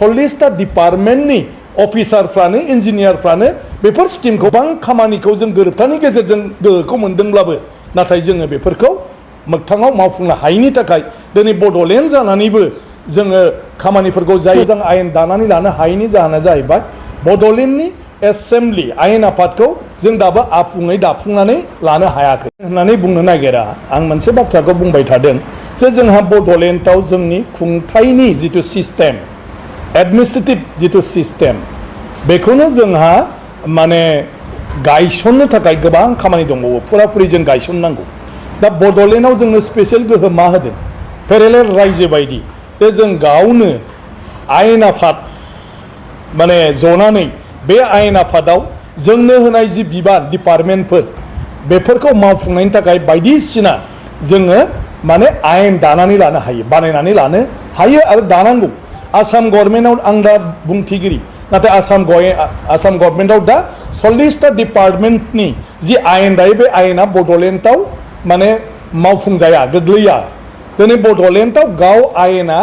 40टा डिपार्टमेन्टनि अफिसारफ्रानो इन्जिनियारफ्रानो बेफोर स्किमखौ गोबां खामानिखौ जों गोरोबथानि गेजेरजों गोहोखौ मोनदोंब्लाबो नाथाय जोङो बेफोरखौ मोगथाङाव मावफुंनो हायैनि थाखाय दिनै बड'लेण्ड जानानैबो जोङो खामानिफोरखौ जाय मोजां आयेन दानानै लानो हायैनि जाहोना जाहैबाय बड'लेण्डनि एसेम्बलि आयेन आफादखौ जों दाबो आबुङै दाफुंनानै लानो हायाखै होननानै बुंनो नागिरा। आं मोनसे बाथ्राखौ बुंबाय थादों जे जोंहा बड'लेण्डआव जोंनि खुंथायनि जिथु सिस्टेम एडमिनिस्ट्रेटिभ जिथु सिस्टेम बेखौनो जोंहा माने गायसननो थाखाय गोबां खामानि दंबावो फुराफुरि जों गायसननांगौ। दा बड'लेण्डआव जोंनो स्पेसियेल गोहो मा होदों पेरेलेल रायजो बायदि बे जों गावनो आयेन आफाद माने जनानै बे आयेन आफादाव जोंनो होनाय जि बिबान डिपार्टमेन्टफोर बेफोरखौ मावफुंनायनि थाखाय बायदिसिना जोङो माने आयेन दानानै लानो हायो बानायनानै लानो हायो आरो दानांगौ। आसाम गभर्नमेन्टआव आं दा बुंथिगिरि नाथाय आसाम गभर्नमेन्टआव दा 40टा डिपार्टमेन्टनि जि आयेन दायो बे आयेना बड'लेण्डआव माने मावफुंजाया गोग्लैया। दिनै बड'लेण्डआव गाव आयेना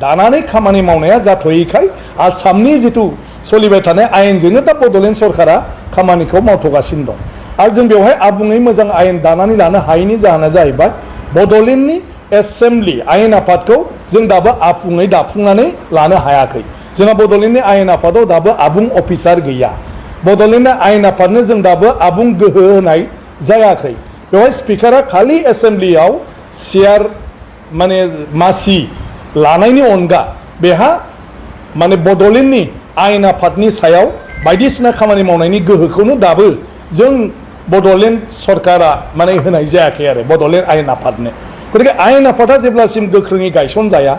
दानानै खामानि मावनाया जाथ'यैखाय आसामनि जिथु सोलिबाय थानाय आयेनजोंनो दा बड'लेण्ड सरकारा खामानिखौ मावथ'गासिनो दं आरो जों बेवहाय आबुङै मोजां आयेन दानानै लानो हायैनि जाहोना जाहैबाय बड'लेण्डनि एसेम्बलि आयेन आफादखौ जों दाबो आबुङै दाफुंनानै लानो हायाखै। जोंहा बड'लेण्डनि आयेन आफादाव दाबो आबुं अफिसार गैया। बड'लेण्डनि आयेन आफादनो जों दाबो आबुं गोहो होनाय जायाखै। बेवहाय स्पिकारा खालि एसेम्बलियाव चेयार माने मासि लानायनि अनगा बेहा माने बड'लेण्डनि आयेन आफादनि सायाव बायदिसिना खामानि मावनायनि गोहोखौनो दाबो जों बड'लेण्ड सरकारा माने होनाय जायाखै आरो बड'लेण्ड आयेन आफादनो। गतिके आयेन आफादा जेब्लासिम गोख्रोङै गायसनजाया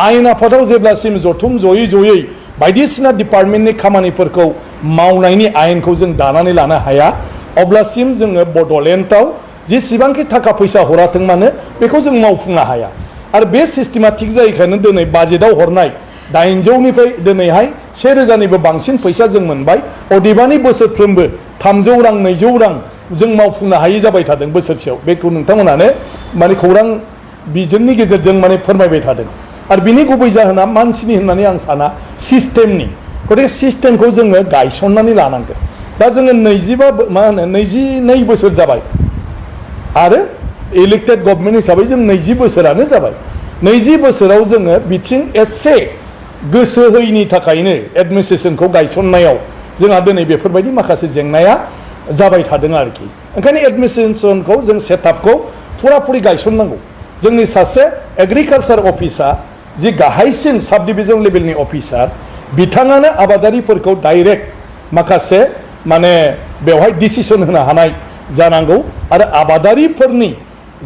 आयेन आफादाव जेब्लासिम जथुम जयै बायदिसिना डिपार्टमेन्टनि खामानिफोरखौ मावनायनि आयेनखौ जों दानानै लानो हाया अब्लासिम जोङो बड'लेण्डआव जेसेबांखि थाखा फैसा हराथों मानो बेखौ जों मावफुंनो हाया। आरो बे सिस्टेमा थिग जायैखायनो दिनै बाजेटआव हरनाय 800निफ्राय दिनैहाय 1000निबो बांसिन फैसा जों मोनबाय। अदेबानि बोसोरफ्रोमबो 300 रां 200 रां जों मावफुंनो हायि जाबाय थादों बोसोरसेयाव। बेखौ नोंथांमोनानो माने खौरां बिजोंनि गेजेरजों माने फोरमायबाय थादों। आरो बिनि गुबै जाहोना मानसिनि होननानै आं साना सिस्टेमनि। गतिके सिस्टेमखौ जोङो गायसननानै लानांगोन। दा जोङो 22 बोसोर जाबाय आरो इलेक्टेड गभर्नमेन्ट हिसाबै जों 20 बोसोरानो जाबाय। 20 बोसोराव जोङो बिथिं एसे गोसो होयैनि थाखायनो एडमिनिस्ट्रेसनखौ गायसननायाव जोंहा दिनै बेफोरबायदि माखासे जेंनाया जाबाय थादों आरोखि। ओंखायनो एडमिनिस्ट्रेसनखौ जों सेटआपखौ फुराफुरि गायसननांगौ। जोंनि सासे एग्रिकालचार अफिसार जि गाहायसिन साब डिभिजन लेभेलनि अफिसार बिथाङानो आबादारिफोरखौ डाइरेक्ट माखासे माने बेवहाय डिसिसन होनो हानाय जानांगौ आरो आबादारिफोरनि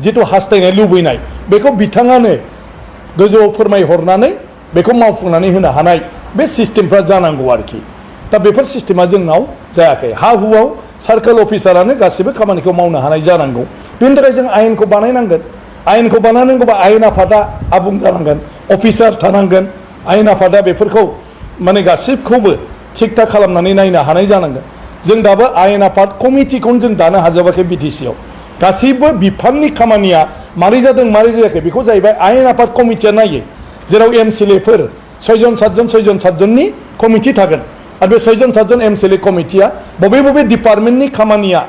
जिथु हास्थायनाय लुबैनाय बेखौ बिथाङानो गोजौआव फोरमायहरनानै बेखौ मावफुंनानै होनो हानाय बे सिस्टेमफ्रा जानांगौ आरोखि। दा बेफोर सिस्टेमा जोंनाव जायाखै। हा हुआव सार्कोल अफिसारानो गासिबो खामानिखौ मावनो हानाय जानांगौ। बेनि थाखाय जों आयेनखौ बानायनांगोन। आयेनखौ बानायनांगौबा आयेन आफादा आबुं जानांगोन अफिसार थानांगोन। आयेन आफादा बेफोरखौ माने गासिबखौबो थिग थाक खालामनानै नायनो हानाय जानांगोन। जों दाबो आयेन आफाद कमिटिखौनो जों दानो हाजोबाखै बिटिसिआव। गासैबो बिफाननि खामानिया मारै जादों मारै जायाखै बेखौ जाहैबाय आयेन आफाद कमिटिया नायो। जेराव एमसिएलएफोर 6 जन 7 जननि कमिटि थागोन आरो बे 6 जन 7 जन एमसिएलए कमिटिया बबे डिपार्टमेन्टनि खामानिया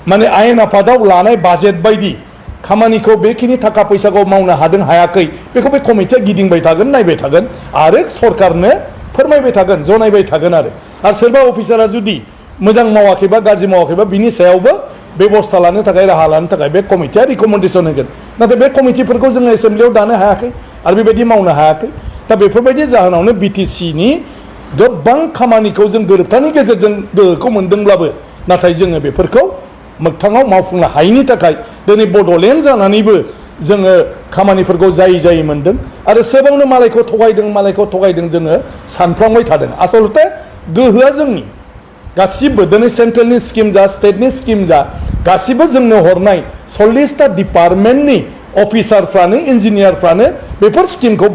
माने आयेन आफादाव लानाय बाजेट बायदि खामानिखौ बेखिनि थाखा फैसाखौ मावनो हादों हायाखै बेखौ बे कमिटिया गिदिंबाय थागोन नायबाय थागोन आरो सरकारनो फोरमायबाय थागोन जनायबाय थागोन। आरो सोरबा अफिसारा जुदि मोजां मावाखैबा गाज्रि मावाखैबा बिनि सायावबो बेबस्था लानो थाखाय राहा लानो थाखाय बे कमिटिया रिकमेन्डेसन होगोन। नाथाय बे कमिटिफोरखौ जोङो एसेम्बलियाव दानो हायाखै आरो बेबायदि मावनो हायाखै। दा बेफोरबायदि जाहोनावनो बिटिसिनि गोबां खामानिखौ जों गोरोबथानि गेजेरजों गोहोखौ मोनदोंब्लाबो नाथाय जोङो बेफोरखौ मोगथाङाव मावफुंनो हायैनि थाखाय दिनै बड'लेण्ड जानानैबो जोङो खामानिफोरखौ जायै मोनदों आरो सोबावनो मालायखौ थगायदों जोङो सानफ्लांबाय थादों। आसलते गोहोआ जोंनि गासिबो दिनै सेन्ट्रेलनि स्किम जा स्टेटनि स्किम जा गासिबो जोंनो हरनाय 40टा डिपार्टमेन्टनि अफिसारफ्रानो इन्जिनियारफ्रानो बेफोर स्किमखौ